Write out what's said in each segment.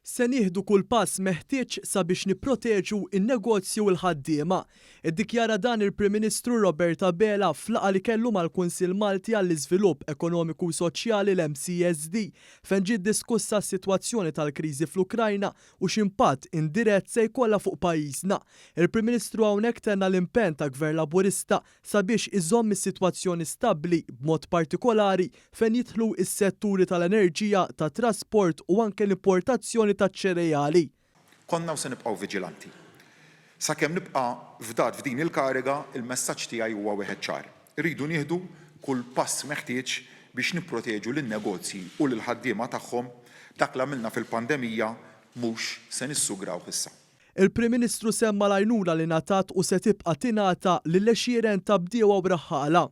Se nieħdu kull pass meħtieġ sabiex nipproteġu n-negozji u l-ħaddiema. Iddikjara dan il-Prim Ministru Robert Abela f'laqgħa li kellu mal-Kunsill Malti għall-Iżvilupp Ekonomiku u Soċjali l-MCESD fejn ġiet diskussa s-sitwazzjoni tal-kriżi fl-Ukrajna u x'impatt indirett se jkollha fuq pajjiżna. Il-Prim Ministru hawnhekk tenna l-impenn ta' Gvern Laburista sabiex iżomm is-sitwazzjoni stabbli b'mod partikolari fejn jidħlu s-setturi tal-enerġija, tat-trasport u anke l-importazzjoni taċ-ċereali. Konna u se nibqgħu viġilanti. Sakemm nibqa' fdat f'din il-kariga, il-messaġġ tiegħi huwa wieħed ċar. Irridu nieħdu kull pass meħtieġ biex nipproteġu lin-negozji u lill-ħaddiema tagħhom. Dak li għamilna fil-pandemija mhux se nissugrawh issa. Il-Prim Ministru semma l-għajnuna li ngħatat u se tibqa' tingħata lil għexieren ta' bdiewa u raħħala.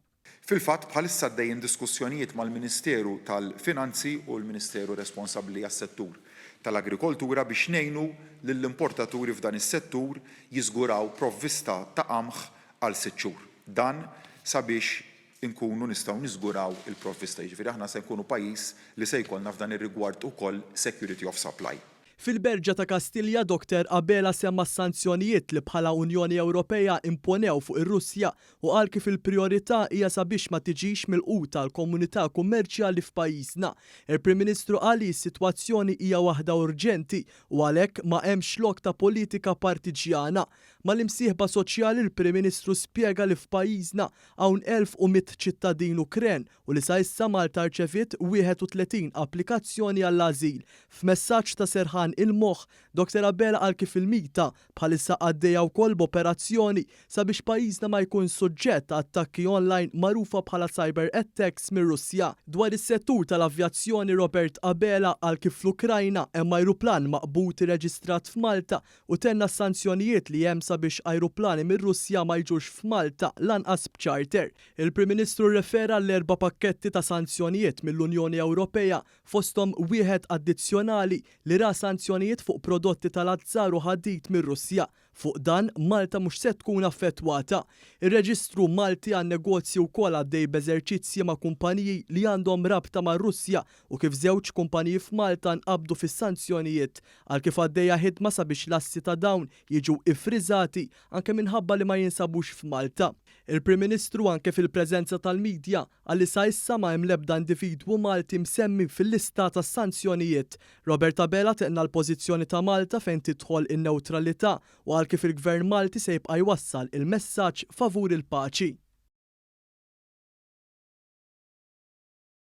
Fil-fatt, bħalissa għaddejjin diskussjonijiet mal-Ministeru tal-Finanzi u l-Ministeru responsabbli għas-settur tal-agrikoltura biex ngħinu lill-importaturi f'dan is-settur jiżguraw provvista ta' qamħ għal sitt xhur. Dan sabiex inkunu nistgħu niżguraw il-provvista. Jiġifieri aħna se nkunu pajjiż li se jkollna f'dan ir-rigward ukoll security of supply. Fil-Berġa ta' Kastilja, Doctor Abela semma s-sanzjonijiet li bħala Unjoni Ewropea imponew fuq ir-Russja u qal kif il-prijorità hija sabiex ma tiġix milquta l-komunità kummerċjali f'pajjiżna. Il-Prim Ministru qal li s-sitwazzjoni hija waħda urġenti u għalhekk ma hemmx lok ta' politika partiġjana. Mal-imsieħba soċjali l-Prim Ministru spjega li f'pajjiżna hawn 1,100 ċittadin Ukren u li sa issa Malta rċeviet 31 applikazzjoni għall-ażil. F'messaġġ ta' serħan il-moħħ, Doctor Abela qal kif il-MITA bħalissa għaddejja wkoll b'operazzjoni sabiex pajjiżna ma jkunx suġġett ta' attakki online magħrufa bħala cyber attacks mir-Russja. Dwar is-settur tal-avjazzjoni Robert Abela qal kif fl-Ukrajna hemm ajruplan maqbud irreġistrat f'Malta u tenna s-sanzjonijiet li hemm sabiex ajruplani mir-Russja ma jiġux f'Malta lanqas b'charter. Il-Prim Ministru rrefera għall-erba' pakketti ta' sanzjonijiet mill-Unjoni Ewropea, fosthom wieħed addizzjonali li ra sanzjonijiet fuq prodotti tal-azzar u ħadid mir-Russja. Fuq dan, Malta mhux se tkun affettwata. Ir-Reġistru Malti għan-Negozji wkoll għaddej b'eżerċizzji ma' kumpaniji li għandhom rabta mar-Russja u kif żewġ kumpaniji f'Malta nqabdu fis-sanzjonijiet. Qal kif għaddejja ħidma sabiex l-assi ta' dawn jiġu iffriżati anke minħabba li ma jinsabux f'Malta. Il-Prim Ministru anke fil-preżenza tal-media qal li sa issa ma hemm l-ebda individwu Malti msemmi fil-lista tas-sanzjonijiet. Robert Abela tenna l-pożizzjoni ta' Malta fejn tidħol in-newtralità u qal kif il-Gvern Malti se jibqa' jwassal il-messaġġ favur il-paċi.